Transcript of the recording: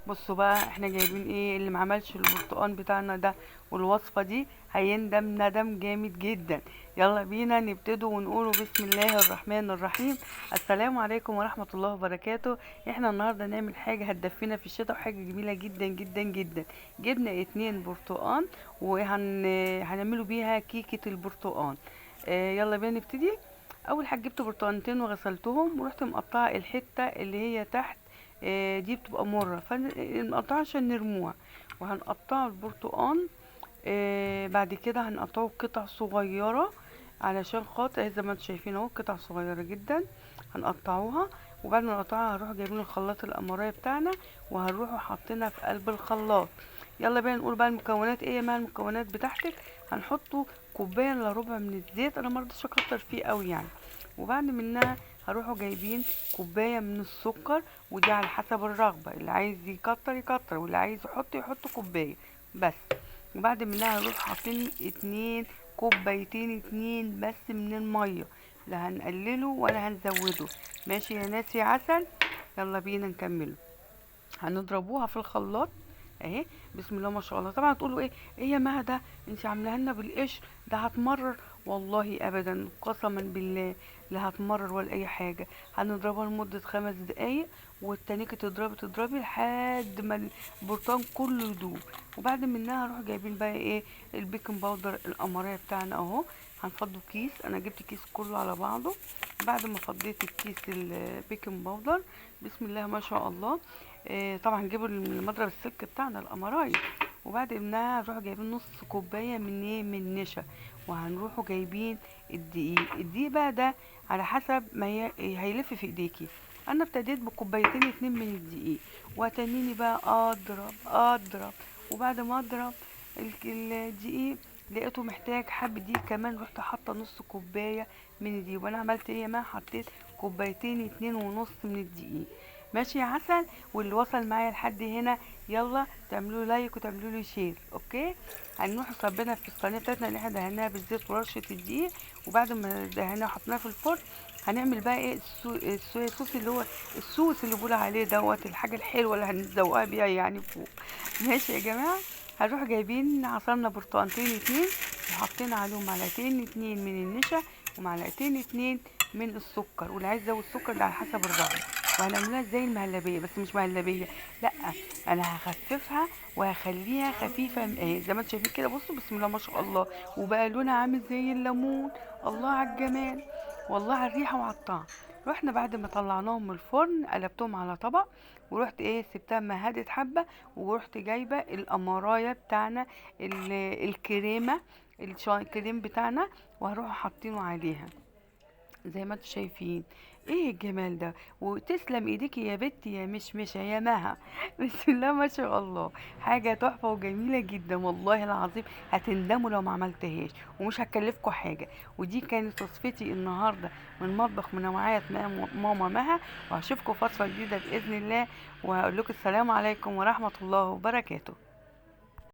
بصوا بقى احنا جايبين ايه. اللي معملش البرتقان بتاعنا ده والوصفة دي هيندم ندم جامد جدا. يلا بينا نبتدوا ونقولوا بسم الله الرحمن الرحيم. السلام عليكم ورحمة الله وبركاته. احنا النهاردة نعمل حاجة هتدفينا في الشتاء وحاجة جميلة جدا جدا جدا. جبنا 2 برتقان وهنعملوا بيها كيكة البرتقان. يلا بينا نبتدي. اول حاجة جبت برتقانتين وغسلتهم ورحت مقطعة الحتة اللي هي تحت، دي بتبقى مرة فنقطعها عشان نرموها. وهنقطع البرتقان، بعد كده هنقطعه قطع صغيرة علشان خاطر زي ما انتم شايفين اهو، قطع صغيرة جدا هنقطعوها. وبعد ما نقطعها هنروح جايبين الخلاط القمرايه بتاعنا وهنروحوا حاطينها في قلب الخلاط. يلا بينا نقول بقى المكونات ايه. مع المكونات بتاعتك هنحطوا كوباية الا ربع من الزيت، انا ما رضيتش اكتر فيه قوي يعني. وبعد منها هروحوا جايبين كوباية من السكر، ودي على حسب الرغبة، اللي عايز يكتر يكتر واللي عايز يحط يحط كوباية بس. وبعد منها هنروح حاطين 2 كوبايتين، 2 بس من المية، لا هنقلله ولا هنزوده. ماشي يا ناس يا عسل، يلا بينا نكمله. هنضربوها في الخلاط اهي، بسم الله ما شاء الله. طبعا تقولوا ايه ايه يا مها ده انت عاملاها لنا بالقشر ده هتمرر؟ والله ابدا، قسما بالله لا هتمرر ولا اي حاجة. هنضربها لمدة 5 دقايق والتانيكه تضربي تضربي لحد ما البرتقان كله يدوب. وبعد منها هنروح جايبين بقى ايه ال baking powder القمريه بتاعنا اهو، هنفضوا كيس، انا جبت كيس كله على بعضه. بعد ما فضيت الكيس ال baking powder بسم الله ما شاء الله، طبعا هنجيبه المضرب السلك بتاعنا القمرايه. وبعد منها هنروح جايبين نص كوباية من ايه، من النشا. وهنروحوا جايبين الدقيق. الدقيق بقى ده على حسب ما هيلف في ايديكي. انا ابتديت بكوبايتين 2 من الدقيق، وتنيني بقى اضرب اضرب. وبعد ما اضرب الدقيق لقيته محتاج حبه دقيق كمان، رحت حاطه نص كوباية من الدقيق. وانا عملت ايه يا ما، حطيت كوبايتين اتنين ونص من الدقيق. ماشي يا عسل. واللي وصل معايا لحد هنا يلا تعملوا like وتعملوا لي share. okay، هنروح صبينا في الصينية بتاعتنا اللي احنا دهناها بالزيت ورشه الدقيق. وبعد ما دهناها وحطيناها في الفرن هنعمل بقى ايه الصويا صوص اللي هو الصوص اللي بيقولوا عليه دوت، الحاجة الحلوة اللي هنزوقها بيها يعني فوق. ماشي يا جماعة. هنروح جايبين عصرنا برتقانتين 2 وحاطين عليهم معلقتين 2 من النشا ومعلقتين 2 من السكر، واللي عايز يزود السكر ده على حسب الرغبة. وهنعملها زي المهلبيه، بس مش مهلبية، لا انا هخففها وهخليها خفيفة اهي زي ما انتم شايفين كده. بصوا بسم الله ما شاء الله، وبقى لونها عامل زي الليمون. الله على الجمال والله، على الريحة وعلى الطعم. رحنا بعد ما طلعناهم من الفرن قلبتهم على طبق، ورحت ايه سبتها ما هدت حبه، ورحت جايبه القمرايه بتاعنا الكريمة الكريم بتاعنا، وهروح حاطينه عليها زي ما انتم شايفين. ايه الجمال ده، وتسلم ايديكي يا بنتي يا مشمشه يا مها. بسم الله ما شاء الله، حاجة تحفة وجميلة جدا والله العظيم. هتندموا لو ما عملتهاش ومش هتكلفكم حاجة. ودي كانت وصفتي النهارده من مطبخ منوعات ماما مها، وهشوفكم فترة جديدة باذن الله، وهقول لكم السلام عليكم ورحمة الله وبركاته.